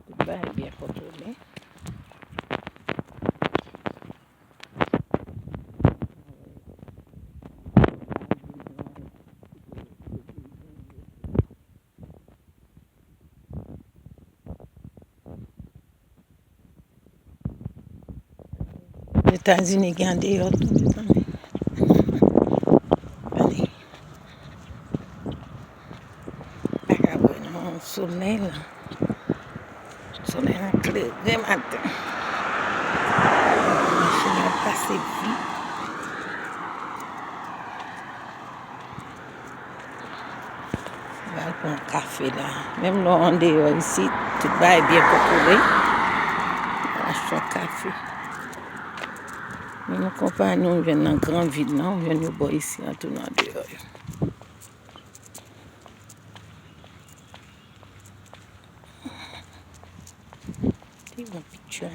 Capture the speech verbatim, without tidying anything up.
Tout bagay byen kontwole. Etazini gen andeyò tou, mezanmi. Gade. Pa ka wè non, solèy la. Solèy la klere maten. Machin ap pase vit. M al pran kafe la. Menm lè w andeyò isit, tout bagay byen kontwole. Al achte yon kafe. Menm konpayi w jwenn nan gran vil la, w jwenn yo bò isi an tou nan andeyò yo. Pi bon picture.